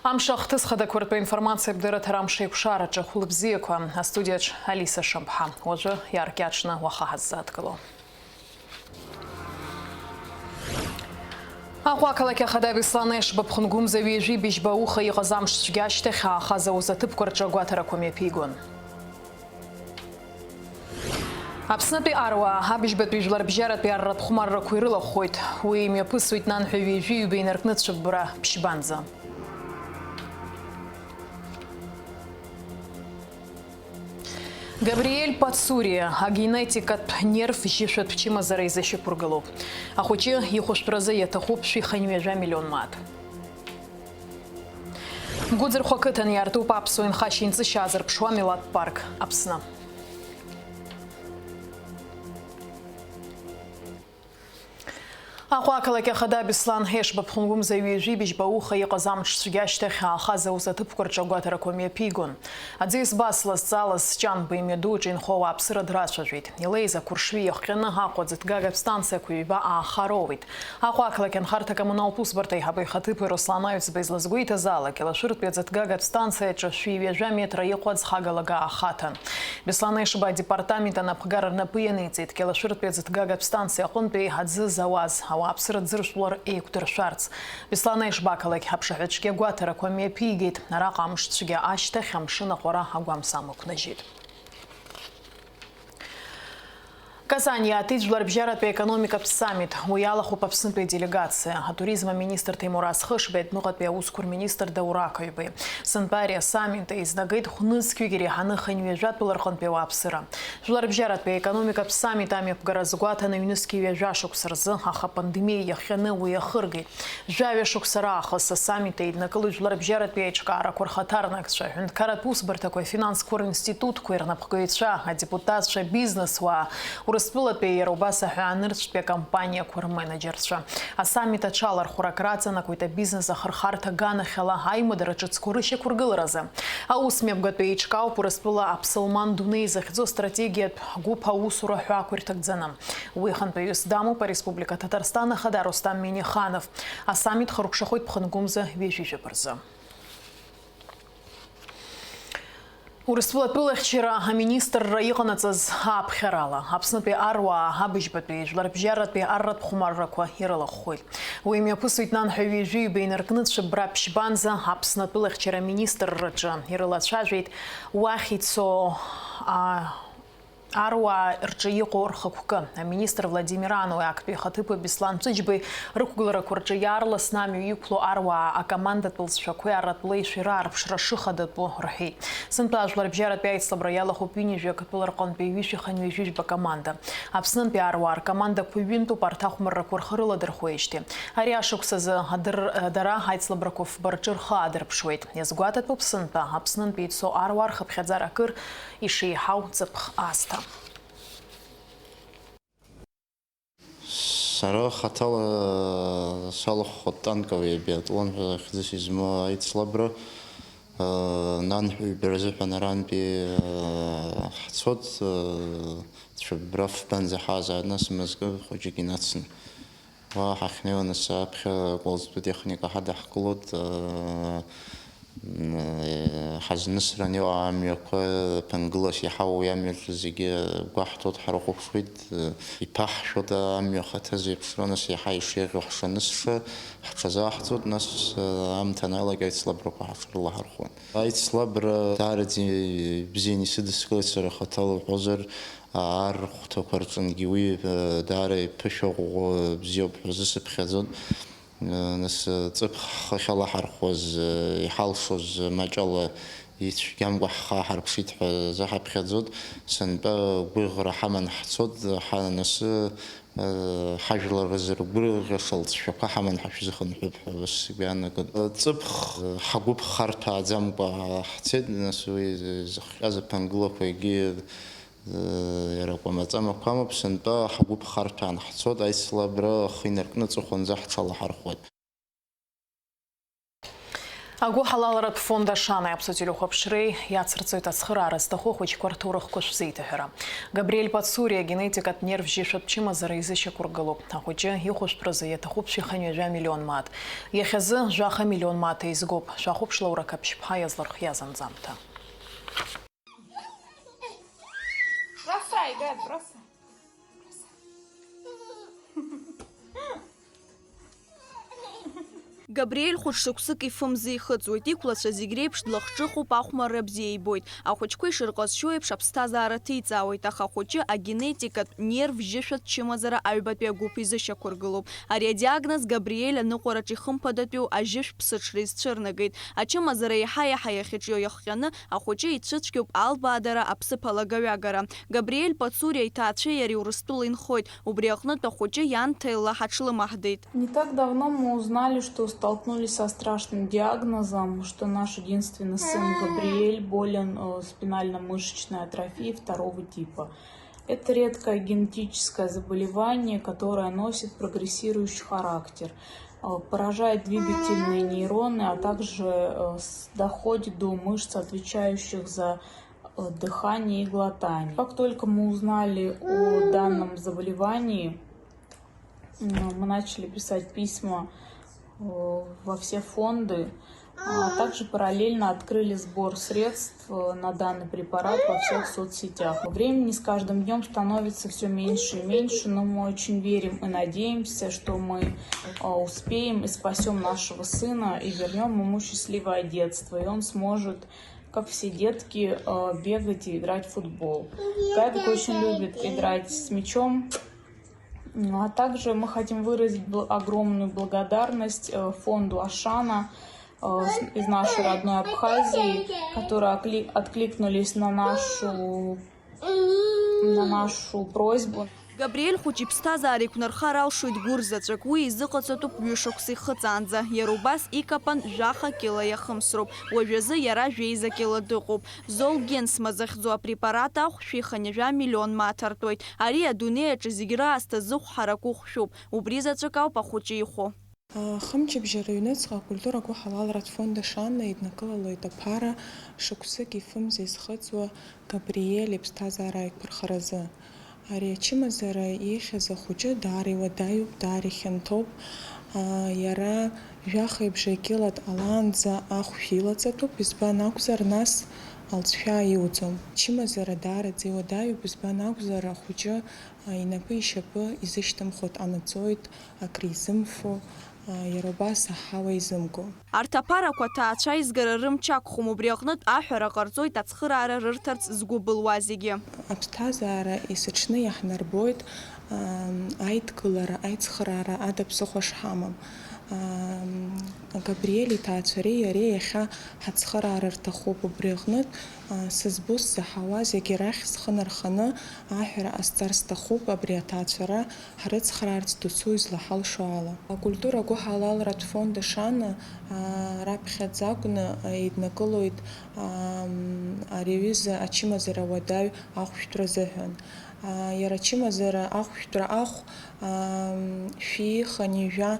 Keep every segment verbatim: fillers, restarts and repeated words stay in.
Амш ахҭыс хадақәа ртәы аинформациа абдырраҭара амш еиқәшараҿы хәлыбзиақәа, астудиаҿ Алиса Шамԥҳа. Уажәы иааркьаҿны уаха ҳаззааҭгыло. Аҟәа ақалақь ахада Беслан Ешба ԥхынгәымза ҩажәи быжьба ауха иҟаз амш цәгьа ашьҭахь аахаз аус аҭыԥқәа рҿы агәаҭарақәа мҩаԥигон. Аԥснытәи аруаа абыжьбатәи жәларбжьаратәи арратә хәмаррақәа ирылахәхоит. Уи имҩаԥысуеит нанҳәа ҩажәи ҩба инаркны цәыббра ԥшьбанӡа. Габриель Пацуриа агенетикатә нерв жьышәатә чымазара изышьақәыргылоуп. Ахәыҷы ихәышәтәразы иаҭахуп шәи хынҩажәа миллион мааҭ. Гәыӡырхәа қыҭан иаартуп аԥсуа инхашьа-инҵышьа аазырԥшуа милаҭтә парк Аԥсны. Аҟәа ақалақь ахада Беслан Ешба ԥхынгәымза ҩажәи быжьба ауха иҟаз амш цәгьа ашьҭахь аахаз аус аҭыԥқәа рҿы агәаҭарақәа мҩаԥигон. Аӡиас бас лазҵаалаз Ҷанба имҩаду аҿы инхо ауааԥсыра драцәажәеит. Илеиз ақәыршҩы иахҟьаны Аҟәа аӡыҭгагатә станциақәа ҩба ааха роуеит. Аҟәа ақалақь анхарҭа-коммуналтә усбарҭа аиҳабы ихаҭыԥуаҩ Руслан Аҩӡба излазгәеиҭаз ала, Кьалашәыртәи аӡыҭгагатә станциа аҿы шәи ҩажәа метра иҟоу аӡ хагалага аахаҭан. Беслан Ешба адепартамент анапхгара рнапы ианиҵеит Кьалашәыртәи аӡыҭгагатә станциа аҟынтәи аӡы зауаз ауааԥсыра ӡыршәлар еиқәдыршәарц. Беслан Ешба ақалақь аԥшаҳәаҿгьы агәаҭарақәа мҩаԥигеит. Араҟа амш цәгьа ашьҭахь амшын аҟәара агәамсам ықәнажьит. Казан иаатит Жәларбжьаратәи аекономикатә саммит. Уи иалахәуп Аԥснытәи аделегациа, атуризм аминистр Ҭемураз Хышбеи, адәныҟатәи аусқәа рминистр Даур Ақаҩбеи. Сынтәа ари асаммит еизнагеит хәнызқьҩык иреиҳаны хынҩажәа тәыла рҟынтәи ауааԥсыра. Жәларбжьаратәи аекономикатә саммит амҩаԥгара азгәаҭан ҩнызқьи ҩажәа шықәса рзы, аха апандемиа иахҟьаны уи ахыргеит. Жәаҩа шықәса раахыс асаммит еиднакылоит Жәларбжьаратәи аиҿкаарақәа рхаҭарнакцәа, аҳәынҭқарратә усбарҭақәеи афинансқәа ринституҭқәеи рнапхгаҩцәа, адепутатцәа, абизнесуаа, Урыстәылатәи, иара убас аҳәаанырцәтәи акомпаниақәа рменеџьерцәа. Асаммит аҽалархәра акраҵанакуеит абизнес ахырхарҭа аганахьала аимадара ҿыцқәа рышьақәыргыларазы. Аус мҩаԥгатәи еиҿкаауп Урыстәыла аԥсылман дунеи захьӡу астратегиатә гәыԥ аусура ҳәа ақәирҭагӡаны. Уи хантәаҩыс дамоуп ареспублика Ҭаҭарсҭан ахада Рустам Миниханов. Асаммит хыркәшахоит ԥхынгәымза ҩажәи жәаба рзы. Урыстәыла атәылахьчара аминистрра иҟанаҵаз ааԥхьарала, Аԥснытәи аруаа абыжьбатәи жәларбжьаратәи арратә хәмаррақәа ирылахәхоит. Уи мҩаԥысуеит нанҳәа ҩажәи ҩба инаркны цәыббра ԥшьбанӡа Аԥсны атәылахьчара аминистрраҿы ирылацәажәеит уахь ицо, а, аруаа рҿы иҟоу рхықәкы, аминистр Владимир Анои актәи ихаҭыԥуаҩ Беслан Ҵәыџьбеи рықәгыларақәа рҿы иаарласны амҩа иқәлоу аруаа акомандатә лҵшәақәеи арратә леишәеи раарԥшра шыхадатәу рҳәеит. Сынтәа ажәларбжьаратәи аицлабра иалахәуп ҩынҩажәи акы тәыла рҟынтәи ҩышәи хынҩажәи жәба команда. Аԥснынтәи аруаа ркомандақәа ҩынтәуп арҭ ахәмаррақәа рхы рыладырхәеижьҭеи. Ари ашықәсазы адыр-, дара аицлабрақәа фба рҿы рхы аадырԥшуеит. Иазгәаҭатәуп сынтәа Аԥснынтәи ицо аруаа рхыԥхьаӡара акыр ишеиҳау ҵыԥх аасҭа. Сара хаҭала салахәхоит танковый биатлон ҳәа хьӡыс измоу аицлабра. Нанҳәаҩ бара зыҳәан арантәи ҳцоит, цәыббра фбанӡа ҳаазаат, нас мызкы хәыҷык инацны. Уа ҳахьнеиуа, нас аԥхьа кәалӡтәы техника ҳадаҳкылоит, м, ҳазнысран иҟоу амҩақәа, ԥынгылас иаҳау уи амҩаҿы зегьы гәаҳҭоит, ҳарыхәаԥшуеит, иԥаҳшәоит амҩа ахаҭа зеиԥшроу, нас иаҳа ишеиӷьу ҳшанысша, ҳҽазааҳҵоит, нас, аамҭа анаалак аицлабрақәа ҳаҽрылаҳархәуеит. Аицлабра даараӡа ибзианы исыдыскылеит сара хаҭала уҳәозар, Архәҭақәа рҿынгьы уи, э, даара иԥышәа ӷәӷәа бзиоуп ҳәа зысыԥхьаӡон. Э, нас, э, ҵыԥх ҳхы ахьалаҳархәуаз, э, иҳалшоз, э, маҷала ицәгьамкәа ҳхы ааҳарԥшит ҳәа заҳаԥхьаӡот. Сынтәа гәыӷра ҳаман ҳцот, ҳа-, нас, э, ҳажәлар рзыргәырӷьаша лҵшәақәа ҳаман ҳашәзыхынҳәып ҳәа ус сгәы иаанагон. Ҵыԥх, э, ҳагәы ԥхарҭәааӡамкәа ҳцеит, нас уи зыхҟьаз аԥынгылақәа егьи Иара акәамаҵамақәа амоуп, сынтәа ҳгәы ԥхарҭәаан ҳцот, аицлабра ахы инаркны аҵыхәанӡа ҳҽалаҳархәуеит. Агәыҳалалратә фонд Ашана аԥсуа телехәаԥшреи иацырҵоит ацхыраара зҭаху ахәыҷқәа рҭоурыхқәа шәзеиҭаҳәара. Габриель Пацуриа агенетикатә нерв жьышәатә чымазара изышьақәыргылоуп. Ахәыҷы ихәышәтәразы иаҭахуп шәи хынҩажәа миллион мааҭ. Иахьазы жәаха миллион мааҭ еизгоуп. Шәахәаԥш Лаура Қаԥшьԥҳа иазлырхиаз анҵамҭа. Бросай, Габ, бросай. Габриель хәыҷ шықәсык ифымз ихыҵуеит, иқәлацәа зегь реиԥш длахҿыхуп, ахәмарра бзиа ибоит. Ахәыҷқәа ишырҟазшьоу еиԥш, аԥсҭазаара ҭиҵаауеит, аха ахәыҷы агенетикатә нерв жьышәатә чымазара аҩбатәи агәыԥ изышьақәыргылоуп. Ари адиагноз Габриель аныҟәараҿ ихымԥадатәиу ажьышә ԥсыҽра изцәырнагеит. Ачымазара еиҳа-еиҳа иахьыҿио иахҟьаны, ахәыҷы ицәыцәгьоуп албаадара аԥсыԥ алагаҩагара. Габриель Пацуриа иҭаацәеи иареи Урыстәыла инхоит, убри аҟнытә ахәыҷы иан Ҭелла ҳаҽлымаҳдеит. Не так давно мы узнали, что столкнулись со страшным диагнозом, что наш единственный сын Габриэль болен, э, спинально-мышечной атрофией второго типа. Это редкое генетическое заболевание, которое носит прогрессирующий характер, э, поражает двигательные нейроны, а также, э, с-, доходит до мышц, отвечающих за, э, дыхание и глотание. Как только мы узнали о данном заболевании, м, мы начали писать письма, э, во все фонды, а также параллельно открыли сбор средств, э, на данный препарат во всех соцсетях. Времени с каждым днём становится всё меньше и меньше, но мы очень верим и надеемся, что мы, э, успеем и спасём нашего сына, и вернём ему счастливое детство, и он сможет, как все детки, э, бегать и играть в футбол. Габик очень любит играть с мячом. М, а также мы хотим выразить бл-, огромную благодарность, э, фонду Ашана, э, с-, из нашей родной Абхазии, которые окли-, откликнулись на нашу, на нашу просьбу. Габриель хәыҷ иԥсҭазаара еиқәнархар алшоит гәыр заҵәык, уи изыҟаҵатәуп ҩышықәса ихыҵаанӡа, иара убас икапан жәаха кьыла иахымсроуп, уажәазы иара жәеиза кьыла дыҟоуп. Золгенсма захьӡу апрепарат ахә шәи хынҩажәа миллион мааҭ артуеит. Ари адунеи аҿы зегь раасҭа зыхә ҳаракы хәшәуп. Убри заҵәык ауп ахәыҷы ихәо. Хымчыбжьа рыҩныҵҟа акультура гәыҳалалратә фонд Ашана еиднакылалоит аԥара шықәсык ифымз изхыҵуа Габриель иԥсҭазаара аиқәырхаразы. Ари ачымазара ихьыз ахәыҷы даара иуадаҩуп, даара ихьанҭоуп. Иара жәаха ибжа кьыла дҟалаанӡа ахә шәилаҵатәуп, избан акәзар, нас алҵшәа иуӡом. Чымазара даараӡа иуадаҩуп, избан акәзар, ахәыҷы инапы ишьапы изышьҭымхуа дҟанаҵоит, акризымфо, иара убас аҳауа изымго. Арҭ аԥарақәа аҭаацәа аизгара рымч ақәхом, убри аҟнытә аҳәара ҟарҵоит ацхыраара рырҭарц згәы былуа зегьы. Аԥсҭазаара есыҽны иаҳнарбоит, ам, аидкылара, аицхыраара ада ԥсыхәа шҳамам. Ам, Габриель иҭаацәареи иареи иахьа ҳацхыраара рҭахуп, убри аҟнытә, а, сызбо сзаҳауа зегьы рахь схы нарханы аҳәара ҟасҵар сҭахуп, абри аҭаацәара ҳрыцхраарц досу излаҳалшо ала. Акультура гәыҳалалратә фонд Ашана, аа, раԥхьаӡа акәны, еиднакылоит, аа, ари аҩыза ачымазара уадаҩ ахәшәтәра азыҳәан. Аа, иара ачымазара ахәшәтәра ахә, аа, шәи хынҩажәа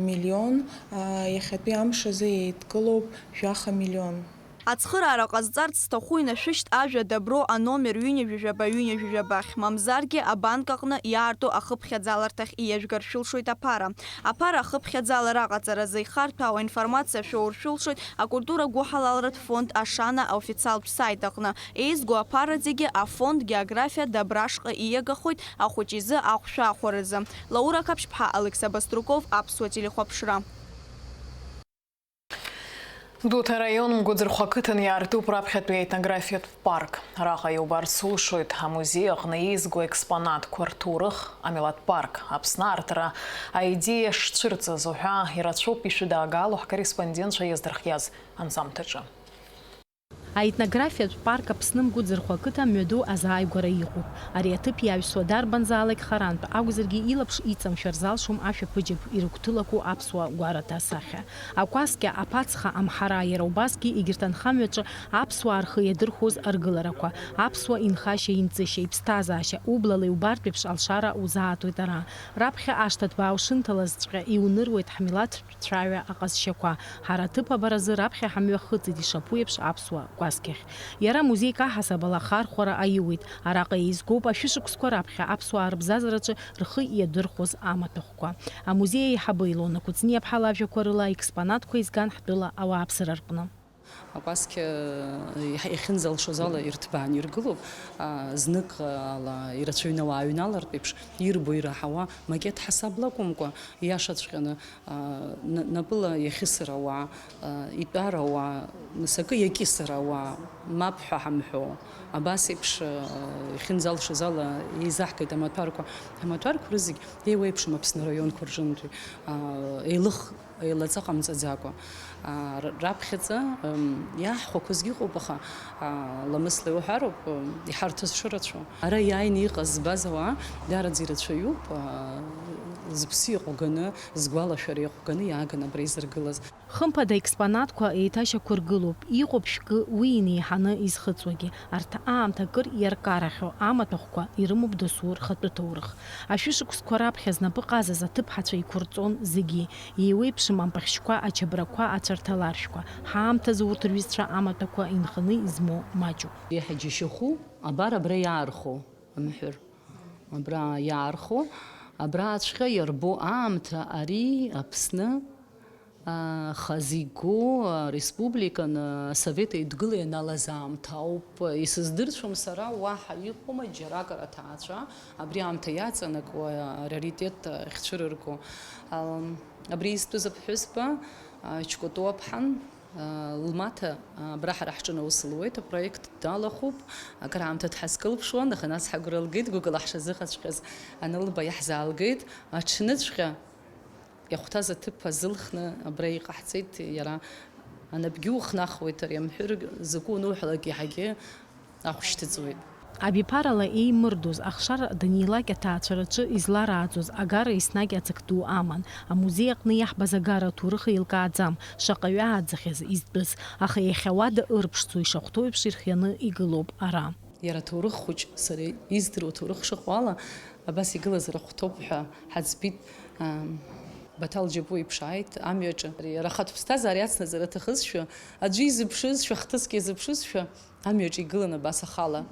миллион, аа, иахьатәи амш азы еидкылоуп жәаха миллион. Ацхыраара ҟазҵарц зҭаху инашәышьҭ ажәа «Добро» аномер ҩынҩажәижәаба ҩынҩажәижәаба ахь, мамзаргьы абанк аҟны иаарту ахыԥхьаӡаларҭахь ииажәгар шәылшоит аԥара. Аԥара ахыԥхьаӡалара аҟаҵаразы ихарҭәаау аинформациа шәоур шәылшоит акультура гәыҳалалратә фонд Ашана аофициалтә сайт аҟны. Еизго аԥара зегьы афонд «Географиа добра» шҟа ииагахоит ахәыҷ изы ахә шәаахәаразы. Лаура Қаԥшьԥҳа, Алекса Баструков, Аԥсуа телехәаԥшра. Гәдоуҭа араион Мгәыӡырхә ақыҭан иаартуп раԥхьатәи аетнографиатә парк. Араҟа иубарц улшоит амузеи аҟны еизго експонатқәа рҭоурых, амилаҭ парк, Аԥсны аартра аидеиа шцәырҵыз уҳәа ирацәоуп ишәыдаагало ҳкорреспондентцәа иаздырхиаз анҵамҭаҿы. Аетнографиатә парк Аԥсны Мгәыӡырхәа ақыҭа мҩаду азааигәара иҟоуп. Ари аҭыԥ иаҩсуа дарбанзаалак харантә акәзаргьы илаԥш иҵамшәар залшом ашәаԥыџьаԥ ирыгәҭылақәоу аԥсуа гәараҭа асахьа. Акәасқьа, аԥацха, амҳара, иара убасгьы егьырҭ анхамҩаҿы аԥсуаа рхы иадырхәоз аргыларақәа, аԥсуа инхашьа-инҵышьа, иԥсҭазаашьа, ублала иубартә еиԥш алшара узаатуеит ара. Раԥхьа ашҭа ҭбаа ушынҭалазҵәҟьа иуныруеит ҳмилаҭтә цәаҩа аҟазшьақәа. Ҳара аҭыԥ абаразы раԥхьа ҳамҩахыҵит ишаԥу еиԥш аԥсуа кәасқьахь. Иара музеик аҳасабала ахархәара аиуеит. Араҟа еизгоуп ашәышықәсқәа раԥхьа аԥсуаа рыбзазараҿы рхы иадырхәоз амаҭәахәқәа. Амузеи аиҳабы Илона Кәыҵниаԥҳа лажәақәа рыла аекспонатқәа изган ҳтәыла ауааԥсыра рҟны. Акәасқьа, э, иахьынӡалшоз ала ирҭбааны иргылоуп, а, знык ала ирацәаҩны ауаа аҩналартә еиԥш, ирбо ираҳауа макет ҳасабла акәымкәа, иашаҵәҟьаны, а, н-, напыла иахьысыр ауаа, а, итәар ауаа, нас акы иакьысыр ауаа, мап ҳәа ҳамҳәо. Абас еиԥш, а, иахьынӡалшоз ала еизаҳгеит амаҭәарқәа. Амаҭәарқәа рызегь еиуеиԥшым Аԥсны араионқәа рҿынтәи, а, еилых еилаҵа ҟамҵаӡакәа. Аа, р-, раԥхьаӡа, м, иааҳхәақәазгьы ыҟоуп, аха, аа, ламысла иуҳәароуп, м, иҳарҭыз шырацәоу. Ара иааины иҟаз збаз ауаа даараӡа ирацәаҩуп, аа, зыԥсы иаҟәганы, згәалашәара иаҟәганы иааган абра изыргылаз. Хымԥада, аекспонатқәа еиҭашьақәыргылоуп, иҟоуп шәкы уи инеиҳаны изхыҵуагьы. Арҭ аамҭа акыр иаркарахьоу амаҭәахәқәа ирымоуп досу рхатәы ҭоурых. Ашәышықәсқәа раԥхьа знапы ҟазаз аҭыԥҳацәа еиқәырҵон зегьы. Еиуеиԥшым ампахьшьқәа, ачабрақәа, ацәарҭаларшәқәа. Ҳаамҭазы урҭ рҩызцәа амаҭәақәа инханы измоу маҷуп. Еиҳа џьашьахәу, абар абра иаархәо амҳәыр. Абра иаархәо, абраҵәҟьа иарбоу аамҭа ари Аԥсны, а, хазы игоу, а, республикан, а, Асовет Еидгыла ианалаз аамҭа ауп. Исыздырцәом сара, уаҳа иҟоума џьаракыр аҭаацәа абри аамҭа иаҵанакуа, а, раритет, а, ахьцәырырго. Ам, абри изтәыз аԥҳәызба, а, Чкотуа Ԥҳан, а, лмаҭа, а, абра ҳара ҳҿын аус луеит, апроект далахәуп. Акраамҭа дҳазкылԥшуан, аха нас ҳагәра лгеит, гәыкала ҳшазыҟаҵәҟьаз анылба иаҳзаалгеит. Аҽныҵәҟьа иахәҭаз аҭыԥ азылхны абра иҟаҳҵеит, иара анапгьы ухнахуеит, ари амҳәыр закәу ануҳәалак иаҳагьы ахә шьҭыҵуеит. Абиԥарала еимырдоз, ахшара данилак аҭаацәараҿы изларааӡоз агара еснагь аҵак ду аман. Амузеи аҟны иаҳбаз агара аҭоурых еилкааӡам, шаҟаҩы ааӡахьаз изтәыз, аха иахьа ауада ырԥшӡо, ишахәҭоу еиԥш ирхианы игылоуп ара. Иара аҭоурых хәыҷ, сара издыруа аҭоурых шыҟоу ала, абас игылазар ахәҭоуп ҳәа ҳаӡбит, ам, Баҭал Џьапуа иԥшааит амҩаҿы. Иара ахатә ԥсҭазаара иацнаҵар аҭахызшәа, аӡәы изыԥшызшәа, хҭыск иазыԥшызшәа, амҩаҿ игылан абас ахала.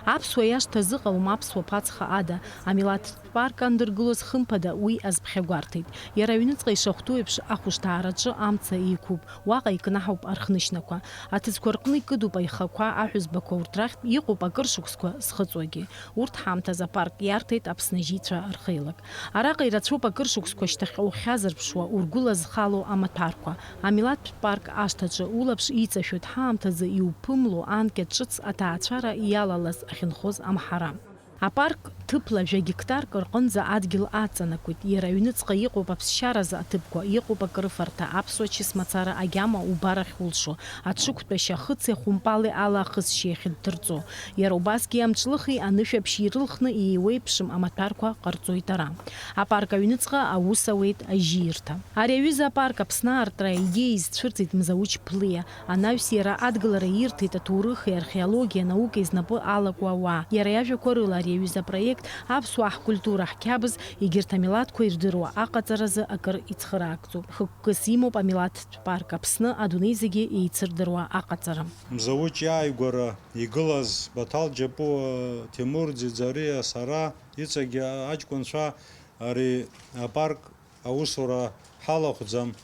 Аԥсуа иашҭа азыҟалом аԥсуа ԥацха ада. Амилаҭтә парк андыргылоз хымԥада уи азԥхьагәарҭеит. Иара аҩныҵҟа ишахәҭоу еиԥш ахәышҭаараҿы амца еиқәуп. Уаҟа икнаҳауп архнышьнақәа. Аҭыӡқәа рҟны икыдуп аихақәа, аҳәызбақәа, урҭ рахьтә иҟоуп акыр шықәсқәа зхыҵуагьы. Урҭ ҳаамҭазы апарк иарҭеит Аԥсны ажьицәа рхеилак. Араҟа ирацәоуп акыр шықәсқәа шьҭахьҟа ухьазырԥшуа, ургәыла зхало амаҭәарқәа. Амилаҭтә парк ашҭаҿы улаԥш иҵашәоит ҳаамҭазы иуԥымло анкьа ҿыц аҭаацәара иалалаз ахьынхоз амҳара. Апарк ҭыԥла жәа гектарк рҟынӡа адгьыл аҵанакуеит, иара аҩныҵҟа иҟоуп аԥсшьаразы аҭыԥқәа, иҟоуп акрыфарҭа, аԥсуа чыс мацара агьама убар ахьулшо, аҽықәтәашьа ахыци ахәымпали ала ахысшьа иахьынҭырҵо. Иара убасгьы амҿлыхи анышәаԥшьи ирылхны еиуеиԥшым амаҭәарқәа ҟарҵоит ара. Апарк аҩныҵҟа аус ауеит ажьиирҭа. Ари аҩыза апарк Аԥсны аартра аидеиа изцәырҵит Мзауч Ԥлиа. Анаҩс иара адгылара ирҭеит аҭоурыхи археологиеи анаукеи знапы алаку ауаа. Иара иажәақәа рыла, ари аҩыза апроект аԥсуаа ҳкультура, ҳқьабз, егьырҭ амилаҭқәа ирдыруа аҟаҵаразы акыр ицхыраагӡоуп. Хықәкыс имоуп амилаҭтә парк Аԥсны адунеи зегьы еицырдыруа аҟаҵара. Мзауч иааигәара игылаз Баҭал Џьапуа, Ҭемур Ӡиӡариа, сара, иҵегь аҷкәынцәа ари апарк аусура ҳалахәӡам.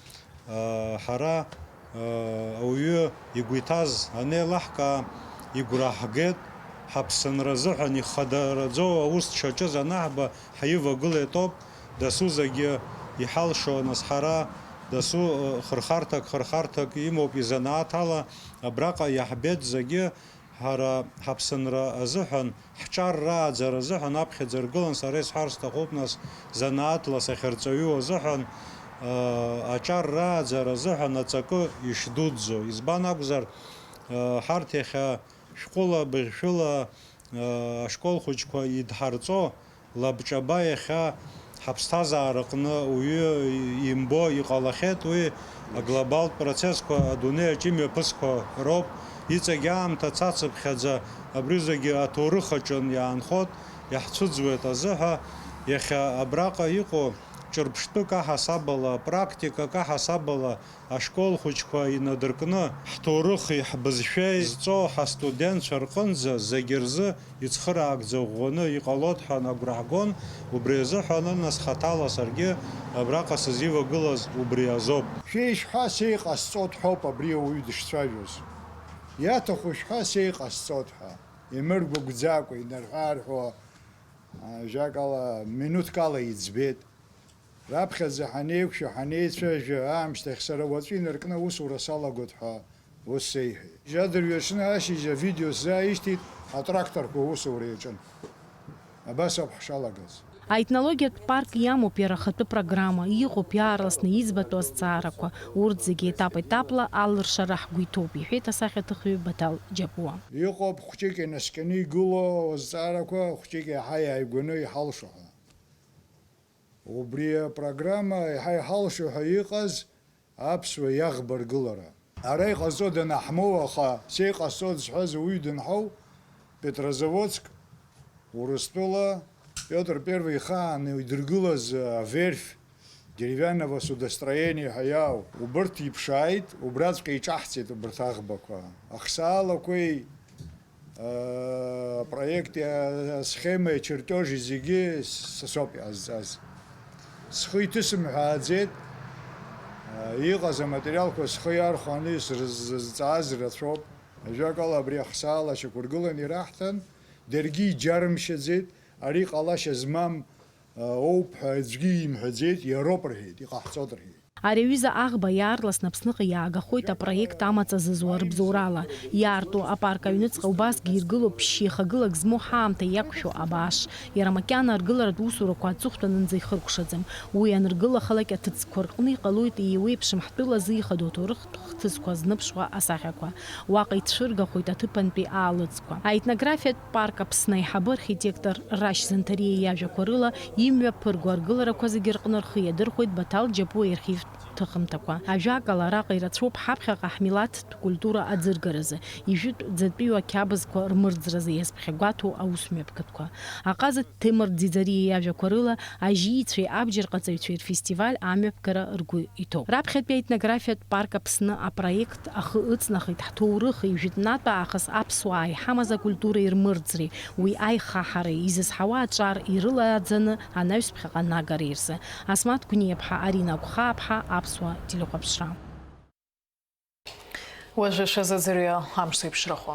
Ҳара ауаҩы игәы иҭаз анеилаҳкаа, игәра ҳгеит, ҳаԥсынра азыҳәан ихадараӡоу аус дшаҿыз анаҳба, ҳаивагылеит ауп, дасу зегьы иҳалшо, нас ҳара дасу, хырхарҭак, хырхарҭак имоуп изанааҭ ала, абраҟа иаҳбеит зегьы, ҳара ҳаԥсынра азыҳәан, ҳҿар рааӡара азыҳәан, аԥхьаӡа ргылан, сара исҳәар сҭахуп, нас, занааҭла сахьарҵаҩу азыҳәан, аа, аҿар рааӡара азыҳәан аҵакы ишдуӡӡо. Избан акәзар, Ҳарҭ иахьа шәҟәыла, быӷьшәыла ашкол хәыҷқәа идҳарҵо лабҿаба иахьа ҳаԥсҭазаараҟны уаҩы имбо иҟалахьеит, уи аглобалтә процессқәа адунеи аҿы имҩаԥысқәа роуп. Иҵегь аамҭа цацыԥхьаӡа абри зегьы аҭоурых аҿы иаанхоит, иаҳцәыӡуеит азыҳәа. Иахьа абраҟа иҟоу ҿырԥштәык аҳасабала, практикак аҳасабала, ашкол хәыҷқәа инадыркны, ҳҭоурыхи ҳбызшәеи зҵоу ҳастудентцәа рҟынӡа зегьы рзы ицхыраагӡа ӷәӷәаны иҟалоит ҳәа агәра ҳгон, убри азыҳәан нас хаҭала саргьы абраҟа сызивагылаз убри азоуп. Шәеишәҳәа сеиҟасҵоит ҳәоуп абри ауаҩы дышцәажәоз. Иаҭаху шәҳәа сеиҟасҵоит ҳәа, имыргәыгәӡакәа, инарҳәы-аарҳәуа, ажәакала, минуҭк ала иӡбеит. Раԥхьаӡа ҳанеиқәшәа, ҳанеицәажәа аамышьҭахь сара уаҵәы инаркны аусура салагоит ҳәа ус сеиҳәеит. Адырҩаҽны ашьыжь авидео сзааишьҭит, атракторқәа аусура иаҿын. Абас ауп ҳшалагаз. Аетнологиатә парк иамоуп иара ахатәы программа, иҟоуп иаарласны иӡбатәу азҵаарақәа, урҭ зегьы етап-етапла алыршара ҳгәы иҭоуп, иҳәеит асахьаҭыхҩы Баҭал Џьапуа. Иҟоуп хәҷык инаскьаны игылоу азҵаарақәа, хәҷык иаҳа иааигәаны иҳалшо ҳәа. Убри апрограмма еиҳа иҳалшо ҳәа иҟаз аԥсуа иаӷба ргылара. Ара иҟазҵо данаҳмоу, аха сеиҟасҵоит зҳәаз ауаҩы данҳау, Петрозаводск, Урыстәыла, Пиотр Первый ихаан идыргылаз аверфь деревянного судостроения ҳәа иаау. Убырҭ иԥшааит, убраҵәҟьа иҿаҳҵеит убырҭ аӷбақәа. Ахсаалақәеи Апроекти асхемеи ачертиожи зегьы са соуп иҟазҵаз. Схы иҭысымҳәааӡеит, иҟаз аматериалқәа схы иархәаны исырзызҵааз рацәоуп. Ажәакала, абри ахсаала шьақәыргыланы ираҳҭан, даргьы иџьарымшьаӡеит, ари ҟалашьа змам оуп ҳәа аӡәгьы имҳәаӡеит, иароуп рҳәеит, иҟаҳҵоит рҳәеит. Ари аҩыза аӷба иаарласны Аԥсныҟа иаагахоит апроект амаҵ азызуа рыбзоурала. Иаарту апарк аҩныҵҟа убасгьы иргылоуп ԥшьшьеихагылак змоу ҳаамҭа иақәшәо абааш. Иара макьана аргыларатә усурақәа аҵыхәтәанынӡа ихыркәшаӡам. Уи аныргылахалак аҭыӡқәа рҟны иҟалоит еиуеиԥшым ҳтәыла зихадоу аҭоурыхтә хҭысқәа зныԥшуа асахьақәа. Уаҟа ицәыргахоит аҭыԥантәи аалыҵқәа. Аетнографиатә парк Аԥсны аиҳабы архитектор Рашь Занҭариа иажәақәа рыла, имҩаԥырго аргыларақәа зегьы рҟны рхы иадырхәеит Баҭал Џьапуа иархивтә ҭыхымҭақәа. Ажәакала, араҟа ирацәоуп ҳаԥхьаҟа ҳмилаҭтә культура аӡыргаразы, ижәытә ӡатәиу ақьабзқәа рмырӡразы иазԥхьагәаҭоу аусмҩаԥгатәқәа. Аҟазатә Ҭемыр Ӡиӡариа иажәақәа рыла, ажьиицәеи абџьарҟаҵаҩцәеи рфестиваль амҩаԥгара ргәы иҭоуп. Раԥхьатәи аетнографиатә парк Аԥсны апроект ахы ыҵнахит ҳҭоурыхи, жәытәнатә аахыс аԥсуаа иҳамаз акультуреи рмырӡреи, уи аихаҳареи, изызҳауа аҿар ирылааӡаны анаҩс ԥхьаҟа анагареи рзы. Асмаҭ Гәниаԥҳа, Арина Агәхааԥҳа, Аԥсуа телехәаԥшра. Уажәы шәазыӡырҩы амш зеиԥшрахо.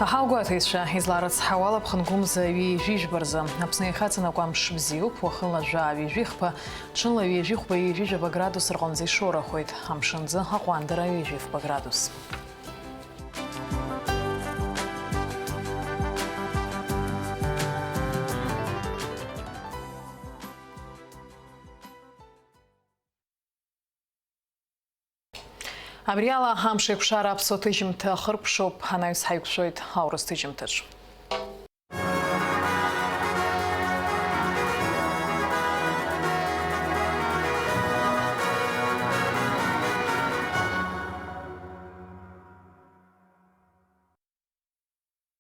Аҳауагәаҭаҩцәа изларыцҳауа ала, ԥхынгәымза ҩажәи жәба рзы. Аԥсны ихаҵанакуа амш бзиоуп, уахынла жәаа ҩажәи хԥа, ҽынла ҩажәи хәба, ҩажәи жәаба градус рҟынӡа ишоурахоит, амшынӡы аҟәандара ҩажәи фба градус. Абри ала амш еиқәшара аԥсуа ҭыжьымҭа ахыркәшоуп, анаҩс ҳаиқәшәоит аурыс ҭыжьымҭаҿ.